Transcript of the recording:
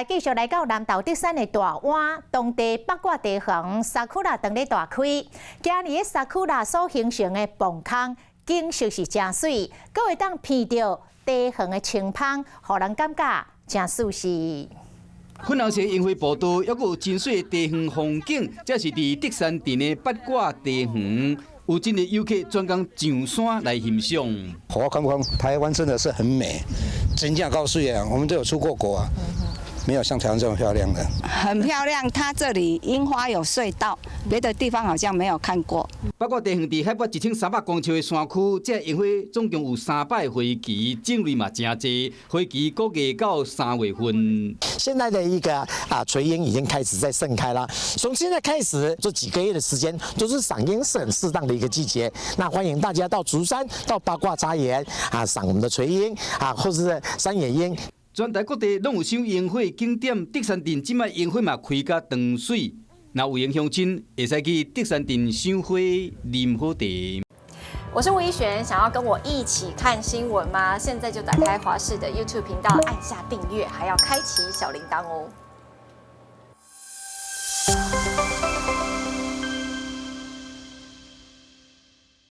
來繼續來到南投竹山的大灣，當地八卦茶園桜當咧大開。今年的桜所形成的磅空景色是誠媠，閣會當鼻著茶園的清芳，予人感覺誠舒適。粉紅色櫻花步道，猶閣有真媠的茶園風景，這是佇竹山鎮的八卦茶園，有真濟遊客專工上山來欣賞。我感覺台灣真的是很美，真正夠媠啊！我們都有出過國啊，沒有像台灣這麼漂亮的。很漂亮，它這裡櫻花有隧道，別的地方好像沒有看過。八卦茶園佇海拔1300公尺的山區，這櫻花總共有300個花期，種類嘛誠濟，花期估計到3月份。現在的一個垂櫻已經開始在盛開了，從現在開始這幾個月的時間，都是賞櫻是很適當的一個季節。那歡迎大家到竹山到八卦茶園賞我們的垂櫻或者是山野櫻。全台各地攏有賞櫻花景點，竹山鎮這擺櫻花嘛開甲當媠，若有閒鄉親會使去竹山鎮賞花、啉好茶。我是吳怡璇，想要跟我一起看新聞嗎？現在就打開華視的 YouTube 頻道，按下訂閱，還要開啟小鈴鐺哦。